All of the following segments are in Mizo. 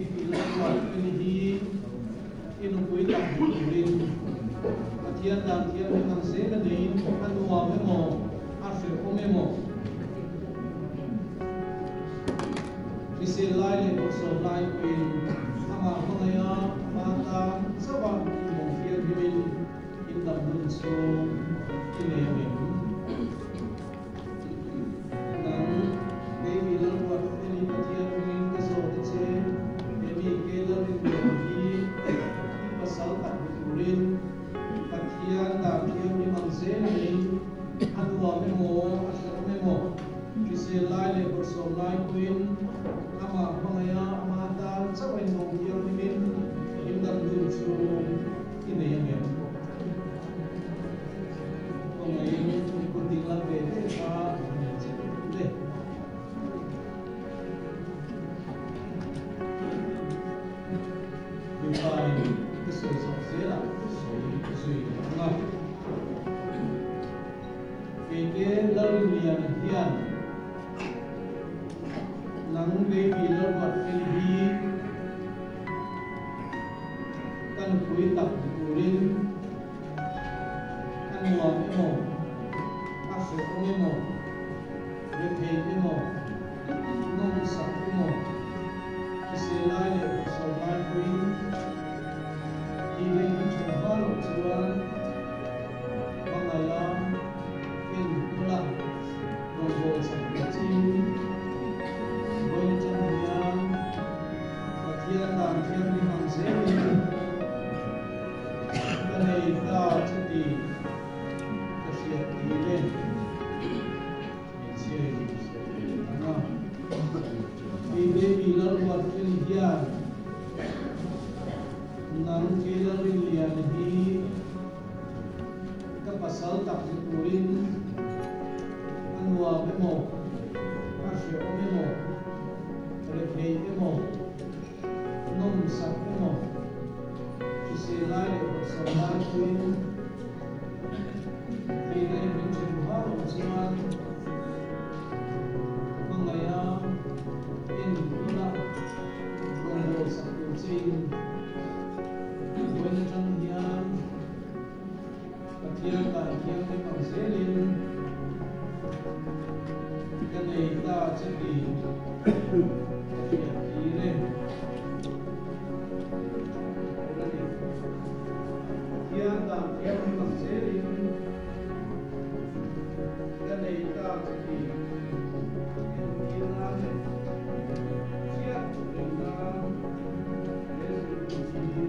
Baby Lalruatfeli hi i nupui tak duh turin Pathian dan thianghlim ang zel a neiin a nuam emaw a hrehawm emaw hrisel lai leh bawrhsawm lai pawhin amah hmangaih a, ama tan chauh a inmawng thianghlimin indam hun chu i nei ang em? Nang, Baby Lalruatfeli Pathian ringin ka zawt a che, he mi ke Lalrinlian hi i pasal tak ni turin Pathian dan thianghlim ang zel in a nuam emaw a hrehawm emaw hrisel lai leh bawrhsawm lai pawhin amah hmangaih a ama tan chauh a inmawng thianghlimin himdam dun chu i nei angem? Kawngaiin kut ding lam ve ve kha a nei che le. Mipain ka sawi zawk zelah sawi zui leh ang a. Keite Lalrinliana hian nang Baby Lalruatfeli hi ka nupui tak ni turin A nuam emaw, a hrehawm emaw, rethei emaw, nawmsak emaw, hrisel lai leh bawrhsawm lai pawhin thihna in then hma loh chuan hmangaih a, en kawla rawngbâwl chak tur chin vawiin atang hian Pathian dan thianghlim ang zelin Ka nei ta chuti ka hriat tir e, hmeichhia in sawi ve ang a. Kei baby Lalruatfeli hian nang kei Lalrinliana hi ka pasal tak ni turin a nuam emaw, a hrehawm emaw, rethei emaw, Nawmsak emaw, hrisel lai leh bawrhsawm lai pawhin thihna in min then hma loh chuan hmangaih a en huna rawngbâwl sak tur chein vawiin atang hian Pathian dan thianghlim ang zelin ka nei ta che ti ka hriat tir e. Pathian dan thianghlim ang zelin ka nei ta che ti entir nan leh hriat reng nan he zirtir hi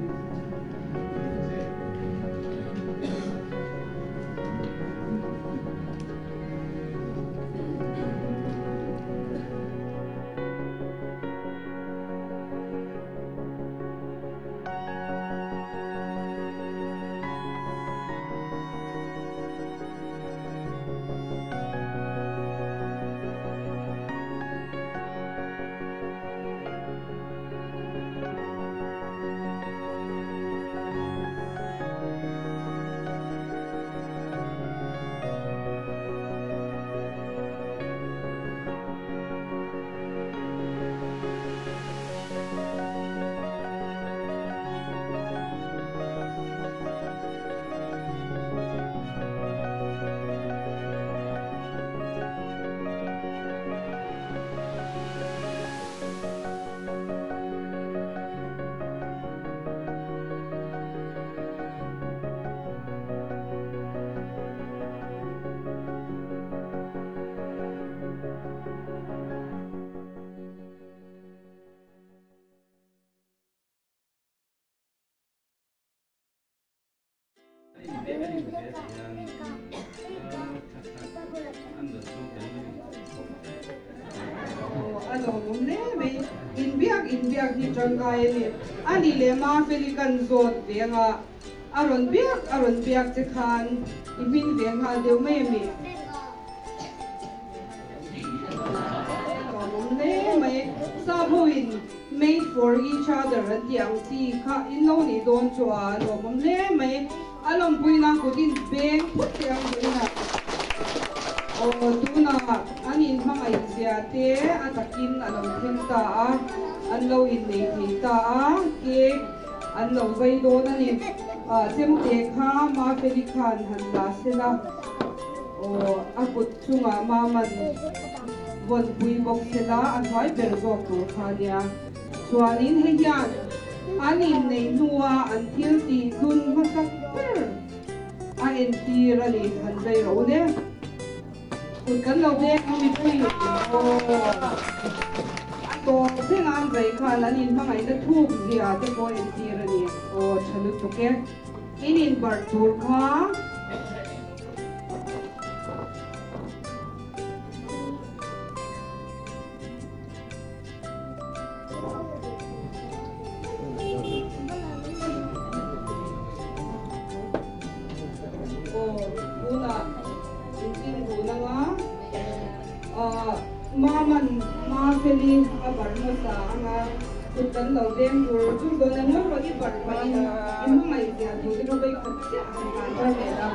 A lawmawm hle mai. Inbiak inbiak hi tangkai a ni. A nih leh Mafeli kan zawt ve anga a rawn biak a rawn biak che khan i hmin ve nghal deuh mai a mi? A lawmawm hle mai. Sap hoin Made for each other an tih ang chi kha in lo nih dawn chu a lawmawm hle mai. A lawmpui nan kut in beng phut teh ang vawiin ah. Aw tunah an inhmangaih zia te a takin a lo thleng ta a. an lo innei thei ta a, cake an lo zai dawn a ni. Chemte kha Mafeli khan han la sela aw a kut chungah Maman vawnpui bawk sela a hnuai ber zawk tur kha a nia. Chuanin hei hian an inneih hnua an thil tih dun hmasak ber a entir a ni, han zai rawh u le. Kut kan lo vek a mipui aw tawp thleng an zai khan an inhmangaihna thuk zia te pawh entir a ni aw tha lutuk e. In inbarh tur kha. Aw tunah intin dun anga Maman Mafeli a barh hmasa anga kut kan lo veng tur chu dawn a ngawi rawh i barh pahin i hmangaih zia tur te kha vawikhat chiah han tan tar leh la.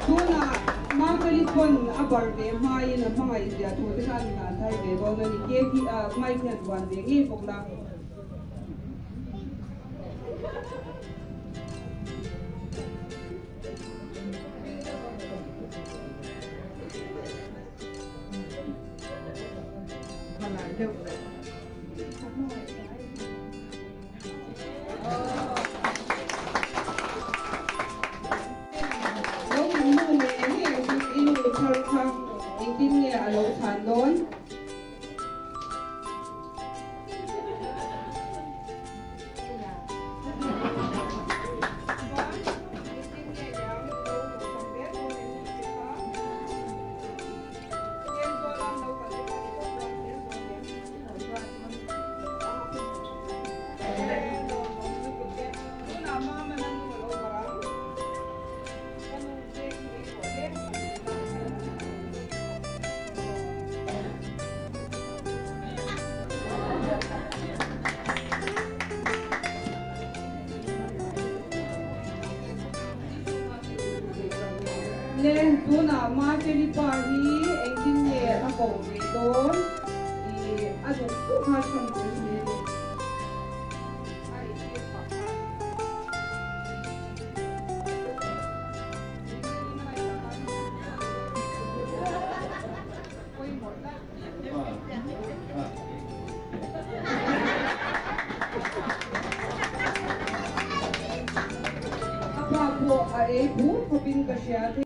Tunah Mafeli pawn a bar ve hmain a hmangaih zia thu te kha an hlan thar ve dawn a ni. Cake hi mic hian vuan ve ngei bawk la. Lo min nu nge nge chu i nu thar kha engtin nge a lo chhan dawn? Le tunah Mafeli pa hi engtin nge a koh ve dawn i a duh duh kha chhan tur a ni a ni. A intir phah kha. A pa pawh a ei bur khawpin ka hria thei.